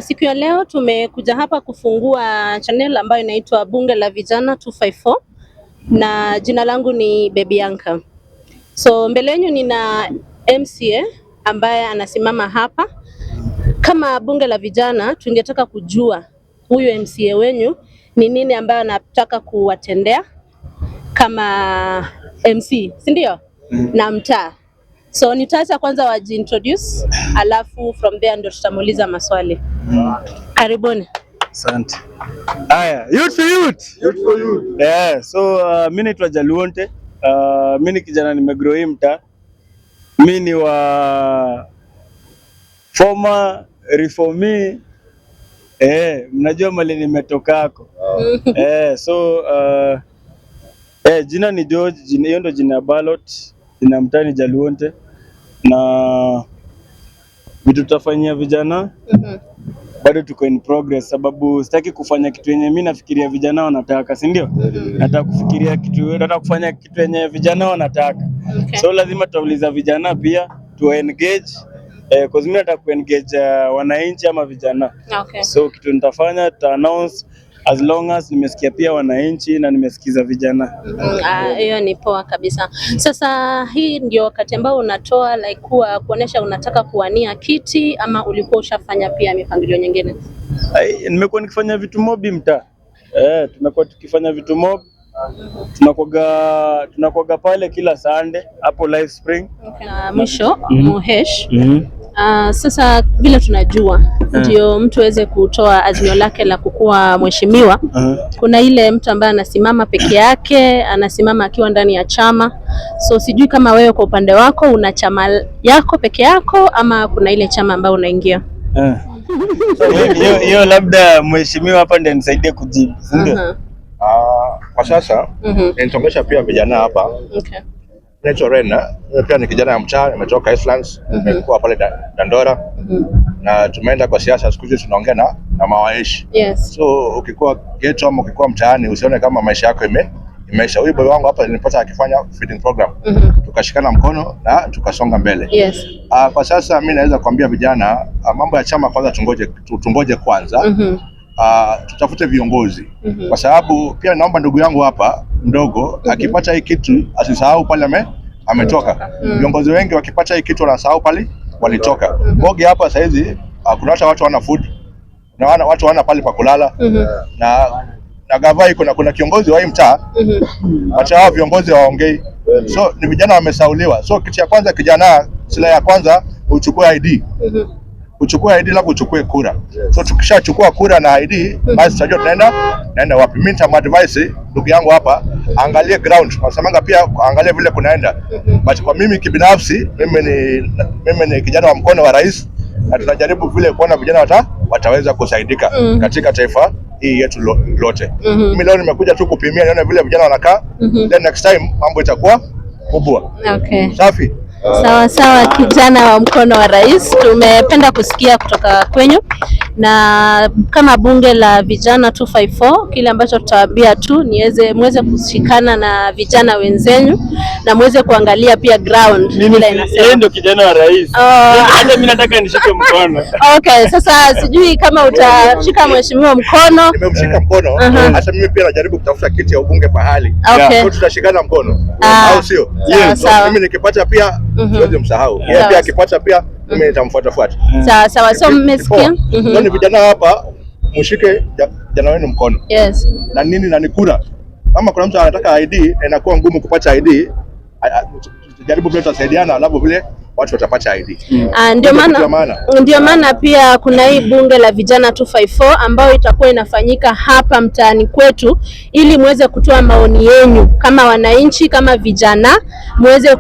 Siku ya leo tumekuja hapa kufungua channel ambayo inaitwa Bunge la Vijana 254 na jina langu ni Bebianca. So mbele yenu nina MCA ambaye anasimama hapa. Kama Bunge la Vijana tungetaka kujua huyu MCA wenyu ni nini ambayo anataka kuwatendea kama MC, si ndio? Na mtaa. So nitaacha kwanza wajiintroduce, alafu from there ndio tutamuuliza maswali. Karibuni. Asante. Haya, youth for youth. Youth for youth. Yeah, so mi naitwa Jaluonte. Mi ni kijana nimegrow hii mtaa. Mi ni wa former reformee. Mnajua mali nimetokako. So jina ni George, hiyo ndo jina ya ballot. Jina mtaa ni Jaluonte. Na vitu tutafanyia vijana bado tuko in progress, sababu sitaki kufanya kitu yenye mi nafikiria vijana wanataka, si ndio? Nataka kufikiria kitu, nataka kufanya kitu yenye vijana wanataka. So lazima tutauliza vijana pia tu engage cause mimi nataka kuengage wananchi ama vijana. So kitu nitafanya tuta announce as long as nimesikia pia wananchi na nimesikiza vijana. Ah, hiyo ni poa kabisa. Sasa hii ndio wakati ambao unatoa like kuwa kuonesha unataka kuwania kiti ama ulikuwa ushafanya pia mipangilio nyingine? Ai, nimekuwa nikifanya vitu mob mtaa. Tumekuwa tukifanya vitu mob. Tunakuwaga pale kila Sunday hapo Live Spring. Okay. Na mwisho Muhesh. Sasa vile tunajua ndio mtu aweze kutoa azimio lake la kukuwa mheshimiwa, kuna ile mtu ambaye anasimama peke yake, anasimama akiwa ndani ya chama. So sijui kama wewe kwa upande wako una chama yako peke yako ama kuna ile chama ambayo unaingia? Hiyo labda mheshimiwa hapa ndiye nisaidie kujibu, si ndio? Ah, kwa sasa nilisongesha pia vijana hapa. Naitwa Rena, mimi pia ni kijana ya mtaa, nimetoka Eastlands, nimekuwa pale Dandora na tumeenda kwa siasa. Siku hizi tunaongea na mawaishi. So ukikuwa ghetto ama ukikuwa mtaani usione kama maisha yako imeisha. Huyu boy wangu hapa nilipata akifanya feeding program, tukashikana mkono na tukasonga mbele. Ah, kwa sasa mi naweza kuambia vijana mambo ya chama kwanza tungoje, tungoje kwanza. Tutafute viongozi kwa sababu pia naomba ndugu yangu hapa mdogo akipata hii kitu asisahau pale ametoka. Viongozi wengi wakipata hii kitu wanasahau pale walitoka. Bogi hapa saizi kuna hata watu wana food na watu wana pale pa kulala na gava iko na kuna kiongozi wa hii mtaa wacha hao viongozi waongei. So ni vijana wamesauliwa. So kitu ya kwanza kijana, silaha ya kwanza uchukue ID, uchukue ID alafu uchukue kura. So tukishachukua kura na ID basi tutajua tunaenda naenda wapi. Mimi nitamadvise ndugu yangu hapa angalie ground, wasemanga pia angalie vile kunaenda. But kwa mimi kibinafsi, mimi ni kijana wa mkono wa rais na tunajaribu vile kuona vijana wataweza kusaidika katika taifa hii yetu lote. Mimi leo nimekuja tu kupimia nione vile vijana wanakaa. Then next time mambo itakuwa kubwa. Safi. Sawa sawa, kijana wa mkono wa rais, tumependa kusikia kutoka kwenyu, na kama bunge la vijana 254 kile ambacho tutawaambia tu niweze muweze kushikana na vijana wenzenyu na muweze kuangalia pia ground Mimi vile yeye inasema. ndio kijana wa rais. Oh. Hata mimi nataka nishike mkono. Okay, sasa sijui kama utashika mheshimiwa mkono. Nimemshika mkono. Hata mimi pia najaribu kutafuta kiti ya ubunge pahali. So tutashikana mkono. Ah. Au sio? Sawa, So, sawa. mimi nikipata pia siwezi msahau. Yeye pia akipata pia mimi nitamfuata fuata. Sawa sawa, so mmesikia? So ni vijana hapa mshike jana wenu mkono. Na nini na ni kura. Kama kuna mtu anataka ID na inakuwa ngumu kupata ID, jaribu vile tutasaidiana, alafu vile watu watapata ID. Ah, ndio Ndio kitu ya maana maana. ndio maana pia kuna hii bunge la vijana 254 ambayo itakuwa inafanyika hapa mtaani kwetu, ili muweze kutoa maoni yenu kama wananchi, kama vijana, muweze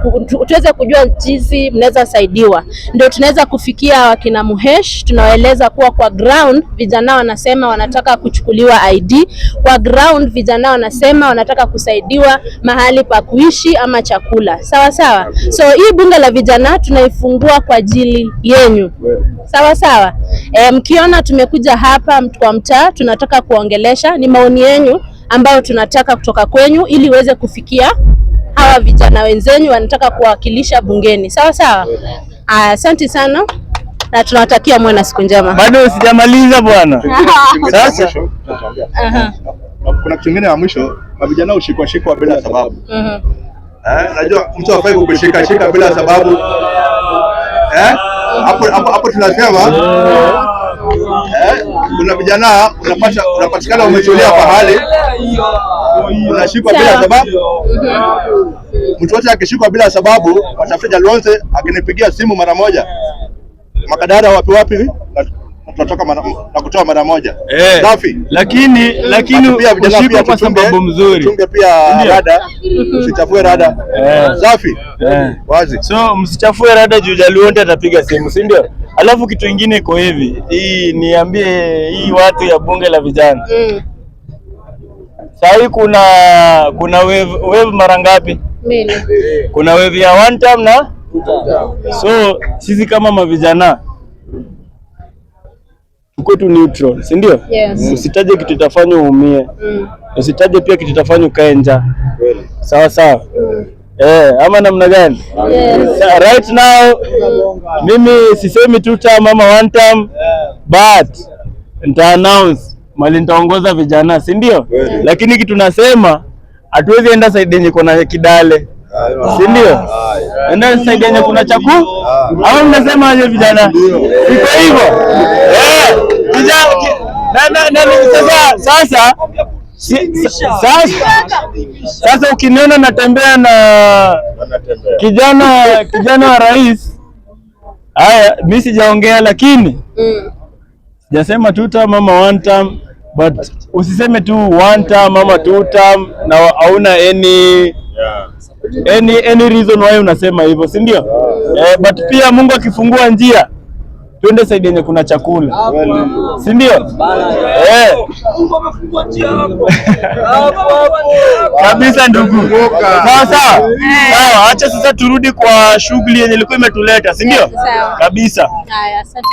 tuweze kujua jinsi mnaweza saidiwa. Ndio tunaweza kufikia wakina Muhesh, tunawaeleza kuwa kwa ground vijana wanasema wanataka kuchukuliwa ID, kwa ground vijana wanasema wanataka kusaidiwa mahali pa kuishi ama chakula. Sawa sawa. So hii bunge la vijana tunaifungua kwa ajili yenyu. Sawa sawa. Mkiona tumekuja hapa kwa mtaa, tunataka kuongelesha, ni maoni yenyu ambayo tunataka kutoka kwenyu ili iweze kufikia hawa vijana wenzenyu wanataka kuwakilisha bungeni. Sawa sawa. Asante sana. na tunawatakia muwe na siku njema. Bado sijamaliza bwana. Sasa Kuna kitu kingine ya mwisho, mavijana hushikwa shikwa bila sababu. Najua mtu hafai kukushika shika bila sababu. Hapo hapo hapo tunasema kuna vijana unapatikana umetulia pahali unashikwa bila sababu. Mtu wote akishikwa bila sababu, watafute Jaluonse, akinipigia simu mara moja, Makadara wapi wapi, na tunatoka na kutoa mara moja. Safi. Lakini Pia vijana ushikwe pia kwa sababu mzuri. tuchunge pia Ndio. rada, usichafue rada. Safi. Wazi. So msichafue rada juu Jaluonte atapiga simu, si ndio? Alafu kitu ingine iko hivi, hii niambie hii watu ya bunge la vijana. Saa hii kuna wave mara ngapi? Mbili. Kuna wave ya one term na so sisi kama mavijana tuko tu neutral, si ndio? Yes. Usitaje kitu itafanya uumie. Usitaje pia kitu itafanya ukae njaa. Sawa sawa. Ama namna gani? Yes. Right now mimi sisemi two term ama one term, but nita announce mali nitaongoza vijana, si ndio? Lakini kitu nasema hatuwezi enda side yenye kuna kidale, si ndio? Enda side yenye kuna chaku, ama mnasema aje vijana? Iko hivyo vijana na, sasa sasa ukiniona natembea na kijana wa rais, haya mi sijaongea, lakini sijasema two term ama one term, but usiseme tu one term ama two term na hauna any reason why unasema hivyo, si ndio? But pia Mungu akifungua njia twende side yenye kuna chakula, si ndio? Mungu amefungua njia hapo. Kabisa ndugu. Sawa sawa. Sawa, acha sasa turudi kwa shughuli yenye ilikuwa imetuleta, si ndio? Sawa. Kabisa. Haya, asante.